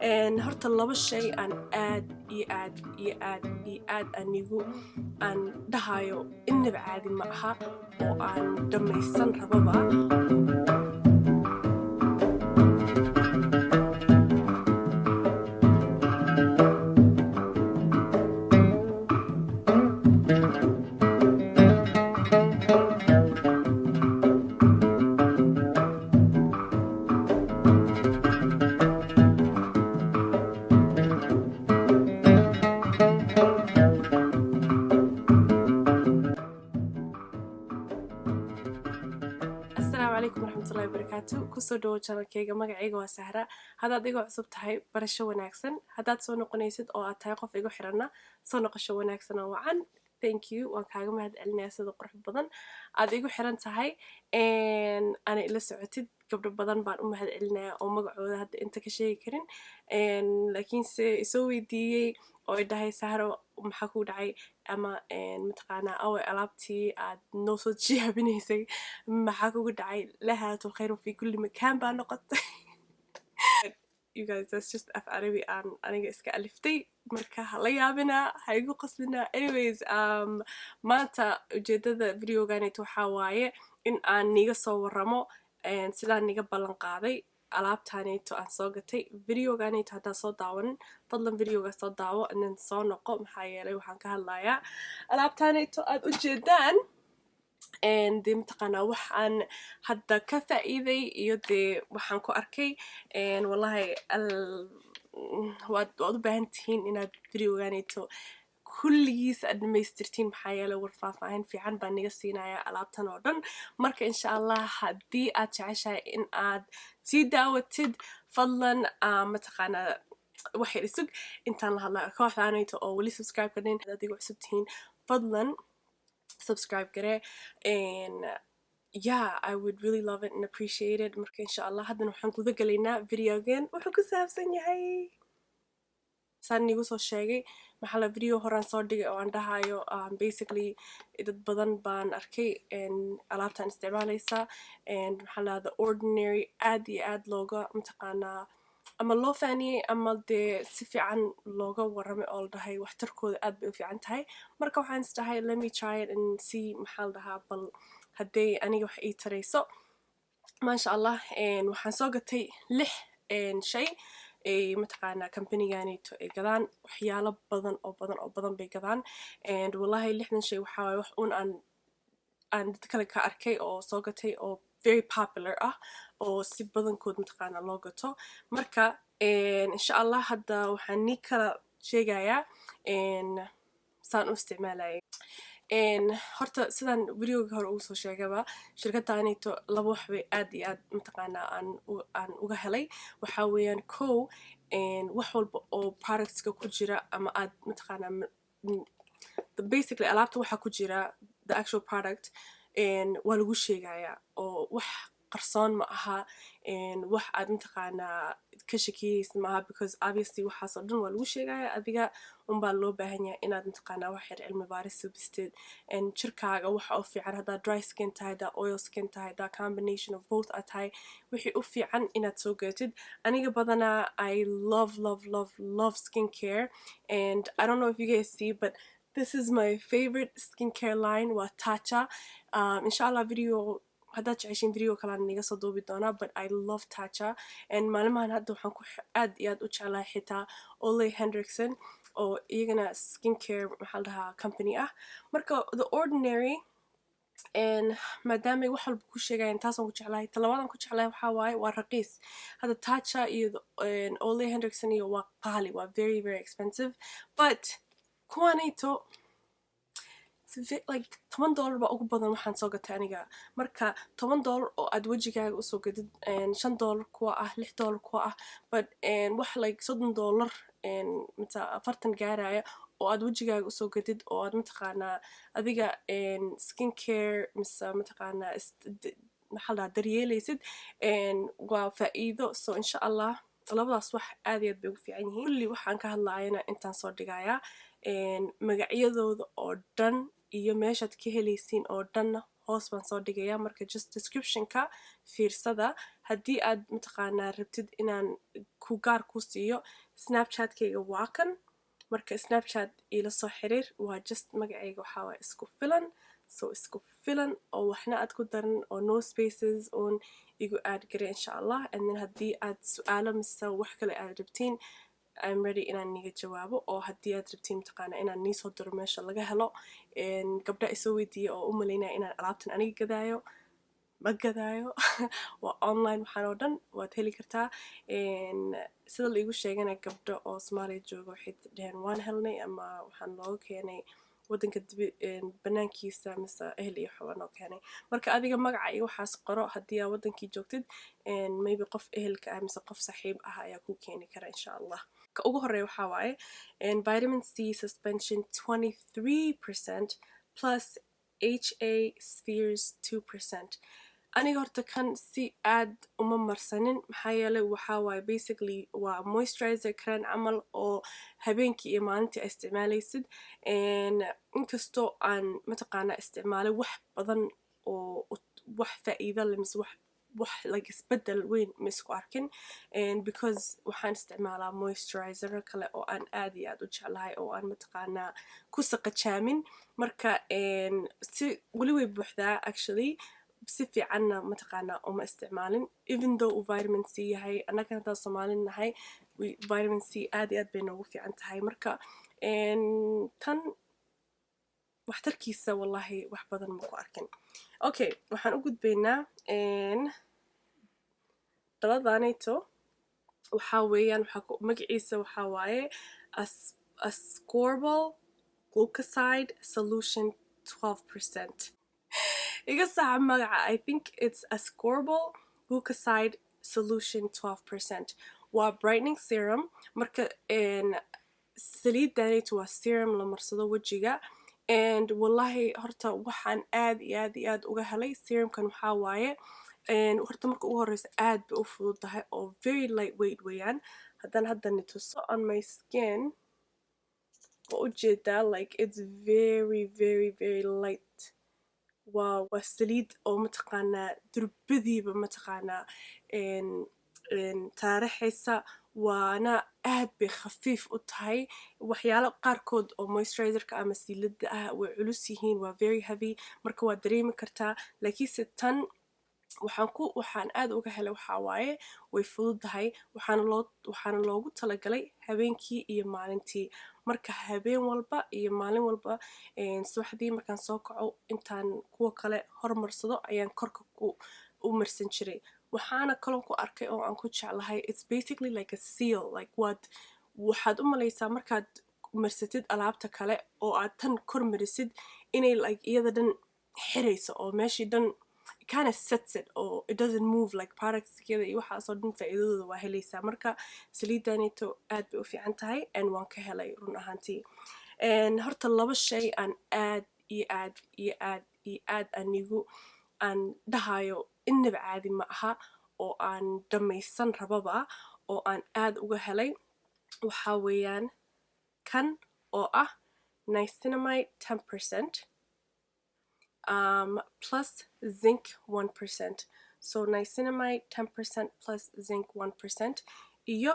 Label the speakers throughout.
Speaker 1: Horta laba shay aan aad iyo aad iyo aad iyo aad anigu aan dhahayo inaba caadi ma aha oo aan dhammaysan rababa. Asalaamu calaykum waraxmatullahi wabarakaatu. Kusoo dhawo channelkayga. Magacayga waa Sahra. Haddaad iga cusub tahay, barasho wanaagsan. Haddaad soo noqonaysid oo aad tahay qof igu xiranna, soo noqosho wanaagsan oo wacan. Thank you, waan kaaga mahad celinayaa sida qurux badan aad igu xiran tahay ana ila socotid. Gabdho badan baan u mahad celinayaa oo magacooda hadda inta ka sheegi karin, laakiinse isoo weydiiyey oo i dhahay, "Sahro, maxaa kuu dhacay?" ama mataqaanaa, "Away alaabtii aad noo soo jiyaabinaysay? Maxaa kugu dhacay?" Lahaatul khayru fi kulli makaan baa noqotay. You guys, that's just af Carabi aan aniga iska aliftay, marka ha la yaabina, ha igu qoslina. Anyways, maanta ujeedada videoganeet waxaa waaye in aan niga soo waramo sidaan niga ballan qaaday alaabtaaneyto aan soo gatay. Videogaaneyto haddaan soo daawanin, fadlan videoga soo daawo and then soo noqo, maxaa yeelay waxaan ka hadlayaa alaabtaaneyto aad ujeedaan, dee mataqaanaa waxaan hadda ka faa'iiday iyo dee waxaan ku arkay. Wallahi waad u baahan tihiin inaad videogaaneyto kulligiis aad dhamaystirtiin, maxaa yeelay war faahfaahin fiican baan niga siinayaa alaabtan oo dhan. Marka insha Allah haddii aad jeceshahay in aad sii daawatid, fadlan mataqaanaa waxay isug intaan la hadlaa kooxdaanayto oo weli subscribe kadhin. Hadaad igu cusub tihiin, fadlan subscribe garee, and yeah, I would really love it and appreciate it. Marka insha Allah haddana waxaan guda galaynaa videogan. Wuxuu ku saabsan yahay saan niigu soo sheegay, maxaa la video horaan soo dhigay oo aan dhahayo basically dad badan baan arkay alaabtaan isticmaalaysa, and maxaa la The Ordinary aad iyo aad looga mataqaanaa ama loo faaniyey ama dee si fiican looga warramay oo la dhahay waxtarkooda aad bay u fiican tahay. Marka waxaan is dhahay, let me try it and see, maxaa la dhahaa, bal hadday aniga wax ii tarayso. Maasha Allah, waxaan soo gatay lix shay ay mataqaanaa companyganito ay gadaan. Waxyaalo badan oo badan oo badan bay gadaan, and wallahi lixdan shay waxaa waaye wax uun aan dad kale ka arkay oo soo gatay oo very popular ah oo si badankood mataqaanaa loo gato. Marka insha Allah hadda waxaan nii kala sheegayaa saan u isticmaalayay. Horta sidaan videoga hore ugu soo sheegaba, shirkadaanito laba wax bay aad iyo aad mataqaanaa aan uga helay. Waxaa weeyaan kow, wax walba oo productska ku jira ama aad mataqaanaa basically alaabta waxaa ku jira, the actual product, waa lagu sheegayaa oo wax qarsoon ma aha, wax aad mataqaanaa ka shakiyeysa ma aha, because obviously waxaas oo dhan waa lagu sheegaya. Adiga unbaa loo baahan yahay inaad mataqaanaa wax yar cilmi baaris subisteed jirkaaga waxa u fiican, haddaad dry skin tahay, haddaa oil skin tahay, haddaa combination of both aad tahay, wixii u fiican inaad soo gaatid. Aniga badanaa I love, love, love, love skincare, and I don't know if you guys see, but this is my favorite skincare line, waa Tatcha. Insha Allah video haddaad jeceshiin, video kalaan niga soo duubi doonaa, but I love Tatcha, and maalimahan hadda waxaan ku aad iyo aad u jeclahay xitaa Ole Henriksen oo iyagana skincare maxaa la dhahaa company ah. Marka The Ordinary maadaamay wax walba ku sheegayaan, taasaan ku jeclahay. Talabaadaan ku jeclahay waxaa waaye waa raqiis. Hadda Tatcha iyo Ole Henriksen iyo waa qaali, waa very, very expensive, but kuwanayto like $10 baa ugu badan waxaan soo gatay aniga. Marka $10 oo aad wejigaaga usoo gadid, $5 kuwa ah, $6 kuwa ah, but wax like $30 mata 40 gaaraya oo aad wejigaaga usoo gadid oo aad mataqaanaa adiga skin care mise mataqaanaa maxaa la dhahaa daryeelaysid, waa faa'iido. So insha Allah labadaas wax aad iyo aad bay ugu fiican yihiin. Kulli waxaan ka hadlaayana intaan soo dhigayaa, magacyadooda oo dhan iyo meeshaad ka helaysiin oo dhanna. Hoos baan soo dhigaya. Marka just descriptionka fiirsada. Haddii aad mataqaanaa rabtid inaan ku gaar ku siiyo, Snapchatkayga waa kan. Marka Snapchat iila soo xiriir. Waa just magacayga, waxaa waay Isku Filan. So Isku Filan oo waxna aad ku daran oo no spaces oon igu aad garay, insha Allah. And then haddii aad su-aalo mise wax kale aad rabtiin, I'm ready inaan niga jawaabo. Oo haddii aad rabtiin mataqaana inaan niisoo diro meesha laga helo, gabdha isoo weydiiya oo u malaynaya inaan alaabtan aniga gadaayo, ma gadaayo. Waa online waxaan oo dhan, waad heli kartaa. Sida la igu sheegana, gabdho oo Soomaaliya jooga waxay dhaheen waan helnay ama waxaan looga keenay waddanka banaankiisa mise ehel iyo waxbaa noo keenay. Marka adiga magaca iyo waxaas qoro. Haddii aa waddankii joogtid, maybe qof ehelka ah mise qof saxiib ah ayaa kuu keeni kara, insha Allah. Ka ugu horeeya waxaa waaye vitamin C suspension 23% plus HA spheres 2%. Aniga horta kan si aad uma marsanin, maxaa yeelay waxaa waaye basically waa moisturizer cream camal oo habeenkii iyo maalintii ay isticmaalaysid. Inkastoo aan mataqaanaa isticmaalay wax badan oo wax faa'iido leh mise wax like isbedel weyn ma isku arkin, because waxaan isticmaalaa moisturizer kale oo aan aad iyo aad u jeclahay oo aan mataqaanaa ku saqajaamin. Marka si weli way buuxdaa actually. Si fiicanna mataqaanaa uma isticmaalin, even though uu vitamin C yahay. Annaga haddaan Soomaalin nahay, vitamin C aad iyo aad bay noogu fiican tahay. Marka tan waxtarkiisa wallahi wax badan ma ku arkin. Okay, waxaan u gudbaynaa daladanayto. Waxaa weeyaan waxaa magaciisa waxaa waaye ascorbyl glucoside solution 12%. Iga saxa magaca. I think it's ascorbyl glucoside solution 12%. Waa brightening serum. Marka saliidanayto waa serum la marsado wejiga. And wallahi horta waxaan aad iyo aad iyo aad uga helay serumkan waxaa waaye, horta marka ugu horeysa aad bay u fududahay oo very lightweight weeyaan. Haddaan hadda ni tuso on my skin, waa ujeedaa, like it's very, very, very light. Waa saliid oo mataqaanaa durbadiiba mataqaanaa taaraxaysa, waana aad bay khafiif u tahay. Waxyaalo qaarkood oo moisturizerka ama siilada ah way culus yihiin, waa very heavy. Marka waa dareemi kartaa. Laakiinse tan waxaan aad uga helay waxaa waaye way fududahay, waxaana loogu talagalay habeenkii iyo maalintii. Marka habeen walba iyo maalin walba subaxdii markaan soo kaco, intaan kuwa kale hormarsado ayaan korka ku u marsan jiray. Waxaana kaloo ku arkay oo aan ku jeclahay, it's basically like a seal. Like waad waxaad u malaysaa markaad marsatid alaabta kale oo aad tan kor marisid inay like iyada dhan xirayso oo meeshii dhan kind of sets it oo it doesn't move, like productskeeda iyo waxaasoo dhan faa'iidadooda waa helaysaa. Marka saliidanito aad bay u fiican tahay and waan ka helay run ahaantii. Horta laba shay aan aad iyo aad iyo aad iyo aad anigu aan dhahayo inaba caadi ma aha oo aan dhammaysan rababa oo aan aad uga helay waxaa weeyaan kan oo ah niacinamide 10% plus zinc 1%. So niacinamide 10% plus zinc 1% iyo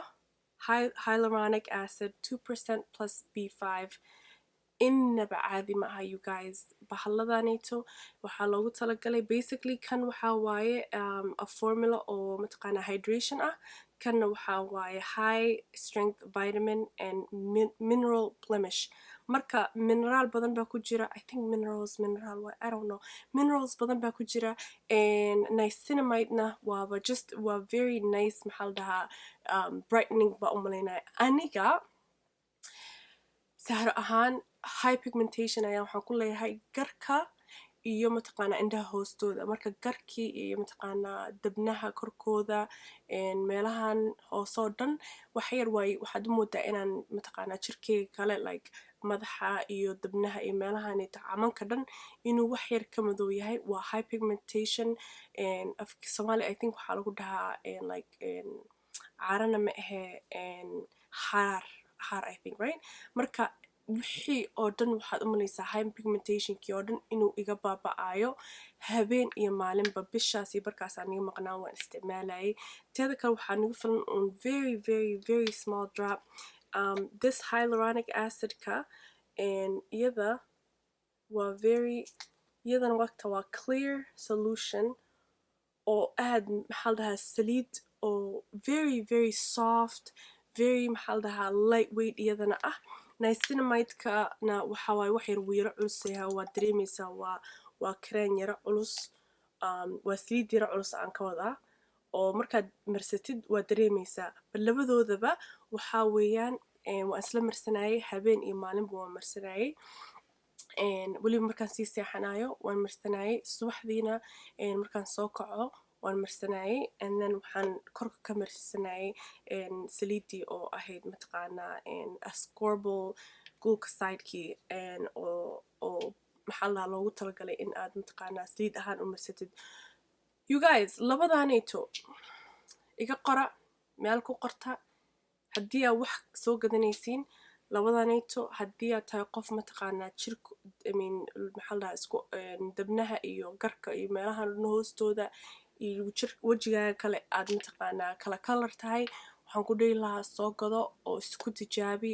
Speaker 1: hyaluronic acid 2% plus B5. Inaba caadi ma aha, you guys. Bahaladanayto waxaa loogu talagalay basically, kan waxaa waaye a formula oo mataqaanaa hydration ah, kanna waxaa waaye high strength vitamin and mineral blemish. Marka mineral badan baa ku jira. I think minerals, mineral waa, I don't know, minerals badan baa ku jira. And niacinamide-na waaba just waa very nice, maxaa la dhahaa, brightening baa u malaynaya. Aniga Sahro ahaan high pigmentation ayaa waxaan ku leeyahay garka iyo mataqaanaa indhaha hoostooda. Marka garkii iyo mataqaanaa dabnaha korkooda, meelahan hoosoo dhan wax yar waay waxaad u moodaa inaan mataqaanaa jirkeyga kale, like madaxa iyo dabnaha iyo meelahan camanka dhan, inuu wax yar ka madow yahay. Waa high pigmentation. Afka Soomaali I think waxaa lagu dhahaa like caarana ma ahe, xaar xaar I think, right? Marka Wixii oo dhan waxaad u malaysaa hyperpigmentationkii oo dhan inuu iga baaba'ayo. Habeen iyo maalinba bishaas iyo barkaas aan iga maqnaa waan isticmaalayay. Teeda kale, waxaa nagu filan un very, very, very small drop this hyaluronic acidka, and iyada waa very, iyadana waqta waa clear solution oo aad, maxaa la dhahaa, saliid oo very, very soft, very, maxaa la dhahaa, lightweight iyadana ah. Niacinamide-kana waxa waaye wax yar wiiro culus yahay, waa dareemaysaa, waa kareen yaro culus, waa saliid yaro culus aan ka wadaa, oo markaad marsatid waa dareemaysaa. Bal labadoodaba waxaa weeyaan waan isla marsanayay, habeen iyo maalinba waan marsanayay. Weliba markaan sii seexanayo waan marsanayay, subaxdiina markaan soo kaco waan marsanayay, and then waxaan korka ka marsanayay saliiddii oo ahayd, mataqaanaa, ascorbyl glucosidekii oo maxaa la dhahaa, loogu talagalay in aad, mataqaanaa, saliid ahaan u marsatid. You guys, labadaanayto iga qora, meel ku qorta haddii aad wax soo gadanaysiin labadanayto. Haddii aad tahay qof, mataqaanaa, jirku, I mean, maxaa la dhahaa, isku dabnaha iyo garka iyo meelahan dhan hoostooda iyo jir wejigaaga kale aad, mataqaanaa, kala kalar tahay, waxaan ku dhihi lahaa soo gado oo isku tijaabi.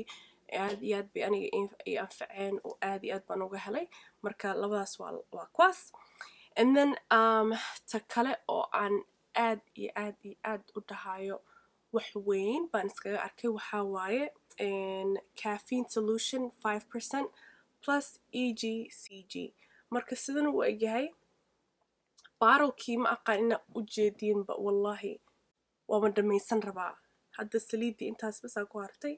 Speaker 1: Aad iyo aad bay aniga ii anfaceen oo aad iyo aad baan uga helay. Marka labadaas waa kuwaas. And then ta kale oo aan aad iyo aad iyo aad u dhahayo wax weyn baan iskaga arkay waxaa waaye caffeine solution 5% plus EGCG. Marka sidan uu egyahay bottlekii, ma aqaan inaa u jeediinba, wallahi waama dhamaysan rabaa hadda. Saliiddii intaas basaa ku hartay.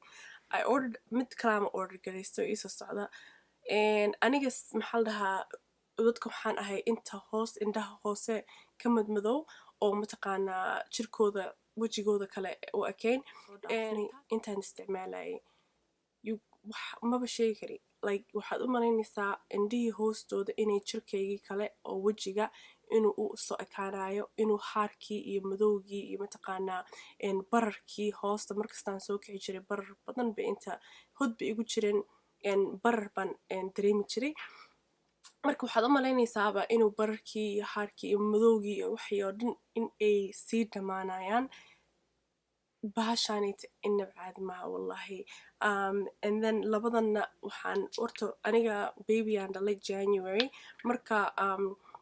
Speaker 1: I ordered mid kalaama order garaysto, iisoo socda. Aniga, maxaa la dhahaa, dadka waxaan ahay inta hoos, indhaha hoose ka madmadow oo, mataqaanaa, jirkooda wejigooda kale u ekayn. Intaan isticmaalayay maba sheegi kari, like waxaad u malaynaysaa indhihii hoostooda inay jirkaygii kale oo wejiga inuu u soo ekaanayo, inuu haarkii iyo madowgii iyo, mataqaanaa, bararkii hoosta markastaan soo kici jiray, barar badan ba inta hod ba igu jireen, barar baan dareemi jiray. Marka waxaad u malaynaysaaba inuu bararkii iyo haarkii iyo madowgii iyo waxii oo dhan in ay sii dhammaanayaan. Bahashaanayta inab caadi maaha, wallahi. And then labadanna waxaan horta aniga babyaan dhalay January. Marka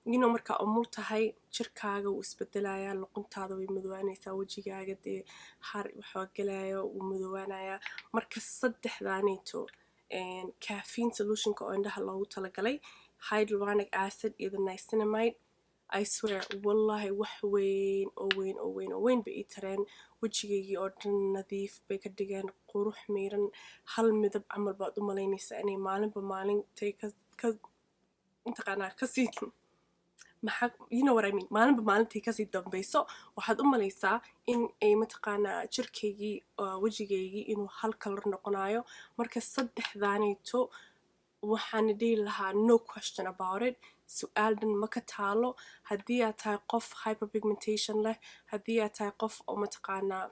Speaker 1: markaa umul tahay, jirkaaga wuu isbedelayaa, luquntaada way madoowaanaysaa, wejigaaga dee har waxaa gelaya, wuu madoowaanayaa. Marka saddexdaanayto, caffeine solutionka oo indhaha loogu talagalay, hyaluronic acid iyo the niacinamide, I swear, wallahi, wax weyn oo weyn oo weyn oo weyn bay ii tareen. Wejigaygii oo dhan nadiif bay ka dhigeen, qurux miiran, hal midab camal baad u malaynaysaa inay maalinba maalintay ka, mataqaanaa, kasii, maxaa, you know what I mean, maalinba maalintii kasii dambayso waxaad u malaysaa in ay, mataqaanaa, jirkaygii, wejigaygii inuu hal kalar noqonayo. Marka saddexdaanayto waxaan dhihi lahaa no question about it, su-aal dhan ma ka taalo. Haddii aad tahay qof hyperpigmentation leh, haddii aad tahay qof oo, mataqaanaa,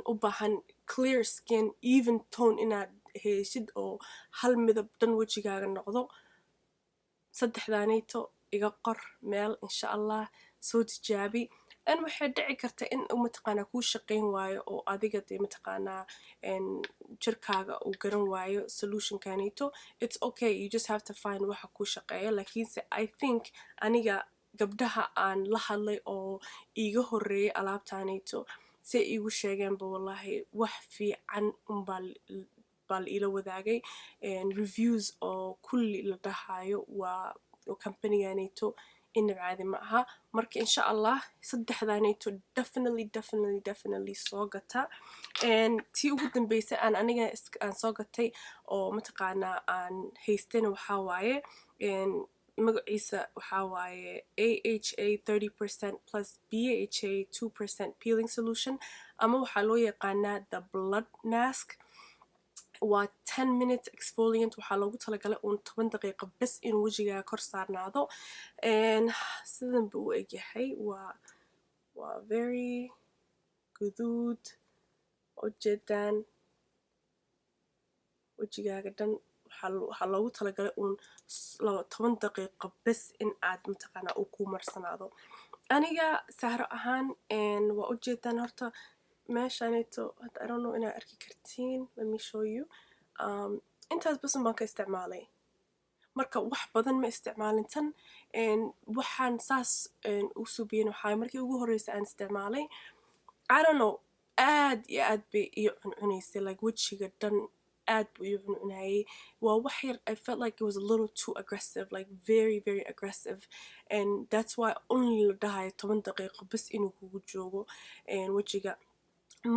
Speaker 1: u baahan clear skin, even tone inaad heshid oo hal midab dhan wejigaaga noqdo, saddexdaanayto iga qor meel, insha Allah soo tijaabi. An waxay dhici karta in uu, mataqaanaa, kuu shaqayn waayo oo adiga dee, mataqaanaa, jirkaaga uu garan waayo solutionkanito. It's okay, you just have to find waxa kuu shaqeeya. Laakiinse I think aniga gabdhaha aan la hadlay oo iiga horeeyay alaabtaanayto say iigu sheegeenba, wallahi, wax fiican unbaa baa la iila wadaagay, reviews oo kulli la dhahayo waa companyganayto inab caadi ma aha. Marka insha Allah saddexdaanayto definitely, definitely, definitely soo gata. Tii ugu dambeysay aan aniga aan soo gatay oo, mataqaanaa, aan haystayna waxaa waaye, magaciisa waxaa waaye AHA 30% plus BHA 2% peeling solution, ama waxaa loo yaqaanaa the blood mask. Waa 10 minutes exfoliant, waxaa loogu talagalay uun 10 daqiiqo bes inuu wejigaaga kor saarnaado. Sidan buu u egyahay, waa very guduud, ujeedaan. Wejiga Wejigaaga dhan waxaa loogu talagalay uun 10 daqiiqo bes in aad mataqaanaa uu ku marsanaado. Aniga Sahro ahaan waa ujeedaan horta meeshaanito hadda. I don't know inaad arki kartiin. Let me show you. Intaas basan baan ka isticmaalay. Marka wax badan ma isticmaalin tan. Waxaan saas u subiyin waxaa markii ugu horreysay aan isticmaalay, I don't know, aad iyo aad bay ii cuncunaysay, like wejiga dhan aad buu ii cuncunayay. Waa wax yar. I felt like it was a little too aggressive, like very, very aggressive, and that's why only la dhahayo 10 daqiiqo bas inuu kugu joogo wejiga.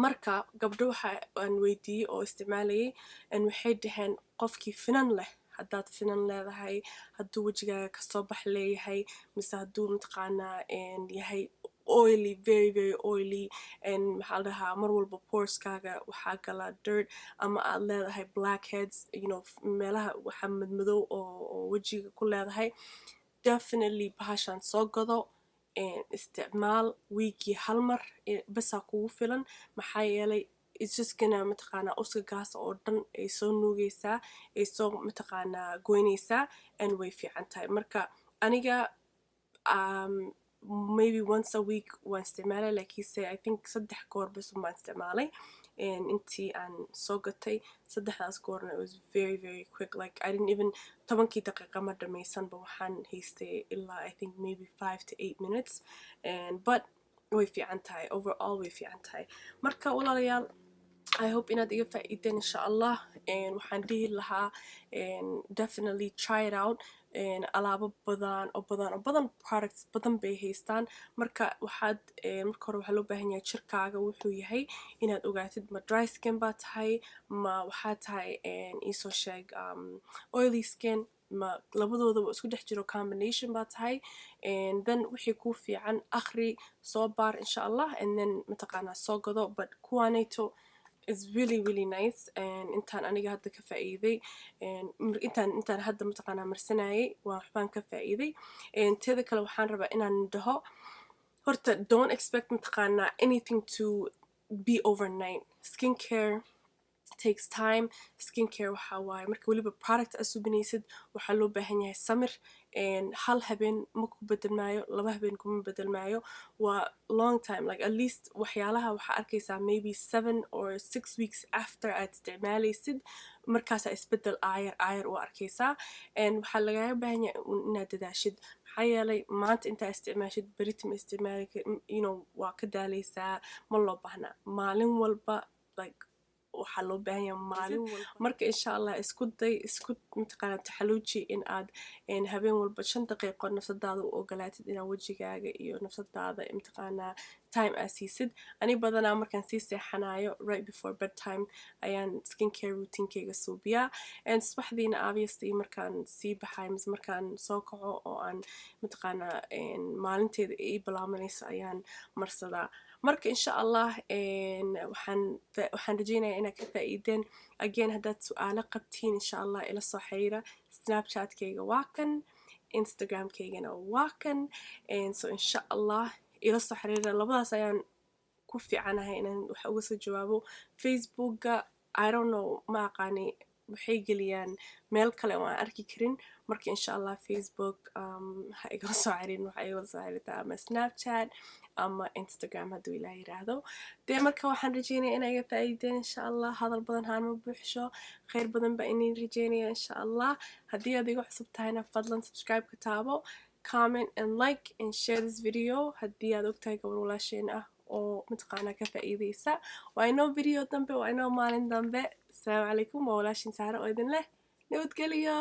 Speaker 1: Marka gabdho waxa aan weydiiyey oo isticmaalayay, waxay dhaheen qofkii finan leh, haddaad finan leedahay, hadduu wejigaaga kasoo bax leeyahay, mise hadduu mataqaanaa yahay oily, very, very oily, and maxaa la dhahaa, mar walba poreskaaga waxaa gala dirt, ama aad leedahay blackheads, meelaha waxaa madmadow oo wejiga ku leedahay, definitely bahashan soo gado, isticmaal wiigii hal mar basaa kugu filan. Maxaa yeelay it's just gonna mataqaanaa uskagaas oo dhan ay soo nuugaysaa, ay soo mataqaanaa goynaysaa, and way fiican tahay. Marka aniga maybe once a week waan isticmaalay, laakiinse I think saddex goor bas baan isticmaalay intii aan soo gatay. Saddexdaas goorna it was very, very quick. Like I didn't even, 10kii daqiiqa ma dhamaysanba. Waxaan haystay ilaa I think maybe 5 to 8 minutes and but way fiican tahay overall, way fiican tahay. Marka walaalayaal, I hope inaad iga faa'iideen insha Allah. Waxaan dhihi lahaa definitely try it out. Alaabo badan oo badan oo badan, products badan bay haystaan. Marka waxaad marka hore waxaa loo baahan yahay jirkaaga wuxuu yahay inaad ogaatid. Ma dry skin baa tahay, ma waxaa tahay iisoo sheeg oily skin, ma labadoodaba isku dhex jiro, combination baa tahay? And then wixii kuu fiican akhri, soo baar insha Allah, and then mataqaanaa soo gado. But kuwaanayto is really, really nice. And intaan aniga hadda ka faa'iiday, intaan hadda mataqaanaa marsanayay, waa waxbaan ka faa'iiday. Teeda kale waxaan rabaa inaan dhaho horta, don't expect mataqaanaa anything to be overnight. Skincare takes time. Skincare waxaa waaye marka weliba product aad subinaysid, waxaa loo baahan yahay samir. Hal habeen ma ku bedelmaayo, laba habeen kuma bedelmaayo, waa long time. Like at least waxyaalaha waxaa arkaysaa maybe 7 or 6 weeks after aad isticmaalaysid, markaasaa isbedel aayar aayar u arkaysaa. And waxaa lagaga baahan yahay inaad dadaashid. Maxaa yeelay maanta intaa isticmaashid, berita ma isticmaali, waa ka daaleysaa. Ma loo baahnaa maalin walba, like waxaa loo baahan yahay maalin walba. Marka insha Allah isku day, isku mataqaana taxaluuji in aad habeen walba 5 daqiiqo nafsadaada u ogolaatid inaad wejigaaga iyo nafsadaada mataqaanaa time aad siisid. Ani badanaa markaan sii seexanayo, right before bedtime, ayaan skincare routinekeyga suubiyaa. And subaxdiina obviously markaan sii baxayo mise markaan soo kaco oo aan mataqaanaa maalinteeda ii bilaabanayso ayaan marsadaa. Marka insha Allah waxaan rajeynayaa inaad ka faa'iideen. Again, haddaad su-aalo qabtiin, insha Allah ila soo xiriira. Snapchatkayga waa kan, Instagramkaygana waa kan. So insha Allah ila soo xiriira, labadaas ayaan ku fiicanahay inaan wax uga soo jawaabo. Facebookga I don't know, ma aqaani, waxay geliyaan meel kale oo aan arki karin. Marka insha Allah Facebook ha igala soo xiriirin, waxa igala soo xiriirtaa ama Snapchat ama Instagram hadduu Ilaah yiraahdo. Dee marka waxaan rajeynaya inaa iga faa'iideen insha Allah. Hadal badan haanma buuxsho. Khayr badan baa inay rajeynaya insha Allah. Haddii aad iga cusub tahayna, fadlan subscribe ka taabo, comment and like and share this video haddii aad ogtahay gabar walaasheen ah oo mataqaanaa ka faa'iideysa. Waa inoo video dambe, waa inoo maalin dambe. Asalaamu calaykum. Waa walaashin Saare oo idin leh nabadgeliyo.